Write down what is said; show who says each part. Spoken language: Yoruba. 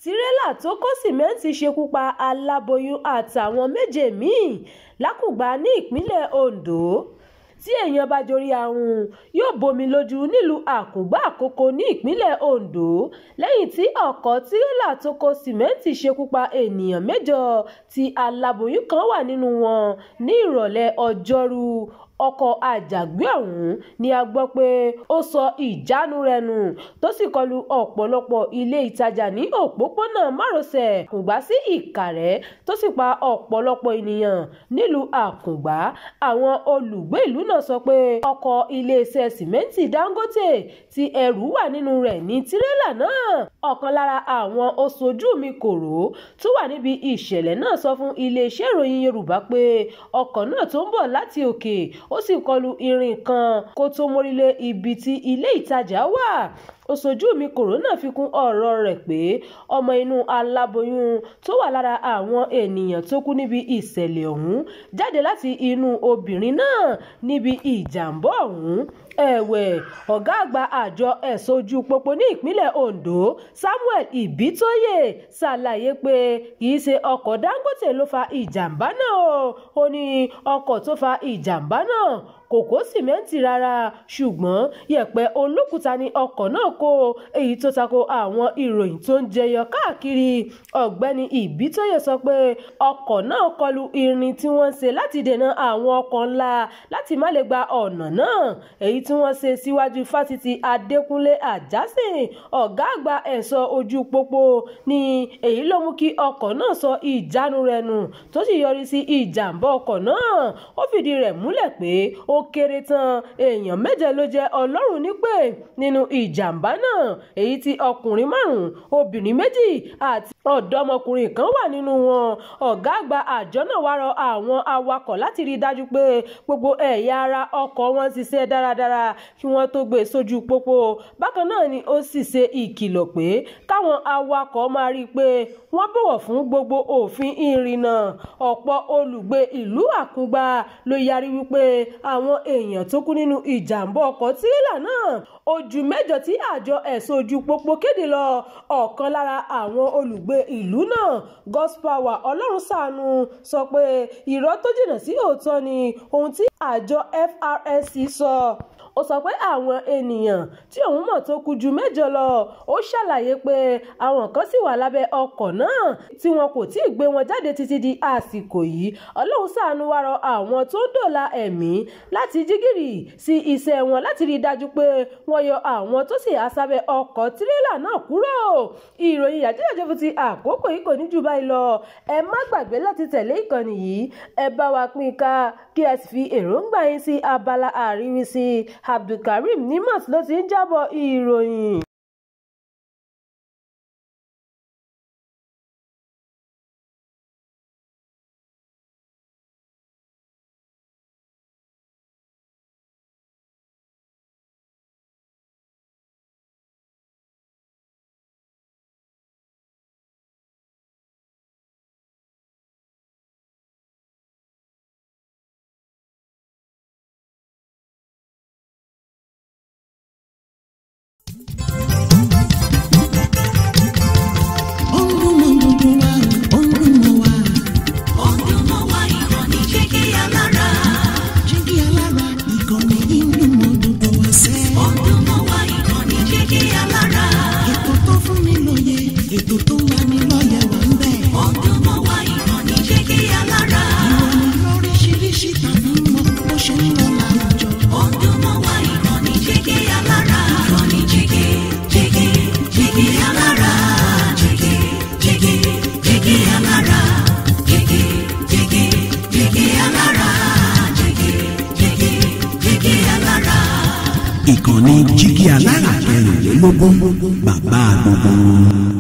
Speaker 1: Tírélà tó kó sìmẹ́ǹtì ṣekú pa aláboyún àtàwọn méje míì làkùngbà ní ìpínlẹ̀ Ondo. Tí èèyàn bá jorí ahun yóò bomi lójú nílùú Àkùngbá Àkókò ní ìpínlẹ̀ Ondo lẹ́yìn tí ọkọ̀ tírélà tó kó sìmẹ́ǹtì ṣekú pa ènìyàn mẹ́jọ tí aláboyún kan wà nínú wọn ní ìrọ̀lẹ́ Ọjọ́rú. Ọkọ̀ àjàgbé ọ̀hún ni a gbọ́ pé ó sọ ìjánu rẹ̀ nù tó sì kọlu ọ̀pọ̀lọpọ̀ ilé ìtajà ní òpópónà márosẹ̀ Àkùngbá sí Ìkàrẹ́ tó sì pa ọ̀pọ̀lọpọ̀ ènìyàn nílùú Àkùngbá. Àwọn olùgbé ìlú náà sọ pé ọkọ̀ iléeṣẹ́ sìmẹ́ǹtì Dangote tí ẹrù wà nínú rẹ̀ ní tírélà náà. Ọ̀kan lára àwọn oṣojú mi kòró tó wà níbi ìṣẹ̀lẹ̀ náà sọ fún iléeṣẹ́ ìròyìn Yorùbá pé ọkọ̀ náà tó ń bọ̀ láti òkè ó sì kọlu irin kan kó tó mórílé ibi tí ilé ìtajà wà. Oṣojú mi kòró náà fi kún ọ̀rọ̀ rẹ̀ pé ọmọ inú aláboyún tó wà lára àwọn ènìyàn tó kú níbi ìṣẹ̀lẹ̀ ọ̀hún jáde láti inú obìnrin náà níbi ìjàmbá ọ̀hún. Ẹ̀wẹ̀, ọ̀gá àgbà àjọ ẹ̀ṣọ́ ojú pópó ní ìpínlẹ̀ Ondo, Samuel Ibitoye, ṣàlàyé pé kì í ṣe ọkọ̀ Dangote ló fa ìjàmbá náà o. Ó ní ọkọ̀ tó fa ìjàmbá náà kò kó sìmẹ́ǹtì rárá, ṣùgbọ́n yẹ̀pẹ̀ olókùúta ni ọkọ̀ náà kó, èyí tó tako àwọn ìròyìn tó ń jẹyọ káàkiri. Ọ̀gbẹ́ni Ibitoye sọ pé ọkọ̀ náà kọlu irin tí wọ́n ṣe láti dènà àwọn ọkọ̀ ńlá láti má lè gba ọ̀nà náà, èyí tí wọ́n ṣe síwájú Fásitì Adékúnlé Àjàsìn. Ọ̀gá àgbà ẹ̀ṣọ́ ojú pópó ní èyí ló mú kí ọkọ̀ náà sọ ìjánu rẹ̀ nù tó sì yọrí sí ìjàmbá ọkọ̀ náà. Ó fìdí rẹ̀ múlẹ̀ pé ó kéré tán èèyàn méje ló jẹ́ Ọlọ́run nípè nínú ìjàmbá náà, èyí tí ọkùnrin márùn-ún, obìnrin méjì àti ọ̀dọ́mọkùnrin kan wà nínú wọn. Ọ̀gá àgbà àjọ náà wá rọ àwọn awakọ̀ láti rí i dájú pé gbogbo ẹ̀yà ara ọkọ̀ wọn ṣiṣẹ́ dáradára kí wọ́n tó gbé e sójú pópó. Bákan náà ni ó sì ṣe ìkìlọ̀ pé káwọn awakọ̀ máa rí i pé wọ́n bọ̀wọ̀ fún gbogbo òfin ìrìnnà. Ọ̀pọ̀ olùgbé ìlú Àkùngbá ló yarí wípé àwọn èèyàn tó kú nínú ìjàmbá ọkọ̀ tírélà náà ó ju mẹ́jọ tí àjọ ẹ̀ṣọ́ ojú pópó kéde lọ. Ọ̀kan lára àwọn olùgbé ìlú náà, Godspower Ọlọ́runṣàánú, sọ pé irọ́ tó jìnnà sí òótọ́ ni ohun tí àjọ FRSC sọ. Ó sọ pé àwọn ènìyàn tí òun mọ̀ tó kú ju mẹ́jọ lọ. Ó ṣàlàyé pé àwọn kan sì wà lábẹ́ ọkọ̀ náà tí wọn kò tíì gbé wọn jáde títí di àsìkò yìí. Ọlọ́runṣàánú wá rọ àwọn tó ń dòòlà ẹ̀mí láti jígìrì sí iṣẹ́ wọn láti rí i dájú pé wọ́n yọ àwọn tó sì há sábẹ́ ọkọ̀ tírélà náà kúrò. Ìròyìn yàjóyàjó fún ti àkókò yìí kò ní jù báyìí lọ. Ẹ má gbàgbé láti tẹ̀lé ìkànnì yìí, ẹ bá wa pín ká kí ẹ sì fi èròǹgbà yín sí abala àríwísí. Abdulkareem Nimat ló ti ń jábọ̀ ìròyìn.
Speaker 2: Ètò tó ń lani lọ́yẹ̀ wà ń bẹ̀.
Speaker 3: Ó ń dún mọ́ wa, ìkànnì Jígí Alára.
Speaker 2: Ìròyìn lóríṣiríṣi tàbí mọ bó ṣe ń lọ láwùjọ.
Speaker 3: Ó ń dún mọ́ wa, ìkànnì Jígí Alára. Ìkànnì Jígí, Jígí, Jígí Alára. Jígí, Jígí, Jígí Alára. Jígí, Jígí, Jígí Alára. Jígí, Jígí, Jígí Alára.
Speaker 4: Ìkànnì Jígí Alára 24 bàbá gbogbo.